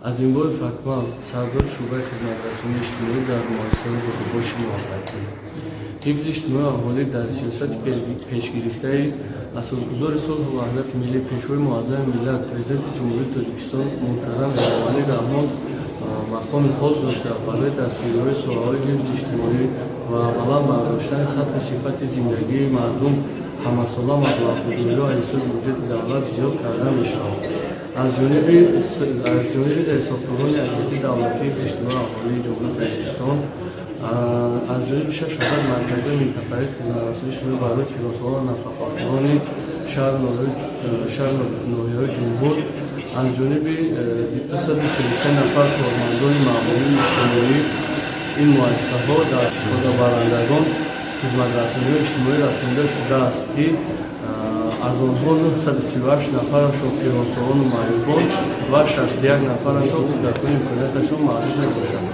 Азимбоев Акмал, сардори шӯъбаи хизматрасонии иҷтимоӣ дар муассисаи Боши муваққатӣ. Ҳифзи иҷтимоии аҳолӣ дар сиёсати пешгирифтаи Асосгузори сулҳу ваҳдати миллӣ, Пешвои муаззами миллат, Президенти Ҷумҳурии Тоҷикистон муҳтарам Эмомалӣ Раҳмон мақоми хос дошта, барои дастгириҳои соҳаҳои ҳифзи иҷтимоӣ ва баланд бардоштани сатҳу сифати зиндагии мардум ҳамасола маблағгузориҳо аз ҳисоби буҷети давлат зиёд карда мешавад. Аз ҷониби зерисохторҳои Агентии давлатии ҳифзи иҷтимоии аҳолии Ҷумҳурии Тоҷикистон, аз ҷониби шаш адад марказҳои минтақавии хизматрасонии иҷтимоӣ барои пиронсолон ва нафақахӯрони шаҳру ноҳияҳои ҷумҳур, аз ҷониби 243 нафар кормандони маъмурии иҷтимоӣ ин муассисаҳо дар истифодабарандагон хизматрасониҳои иҷтимоӣ расонида шудааст, ки аз онҳо 938 нафарашон пиронсолону маъюбон ва 61 нафарашон кӯдакони имконияташон маҳдуд мебошанд.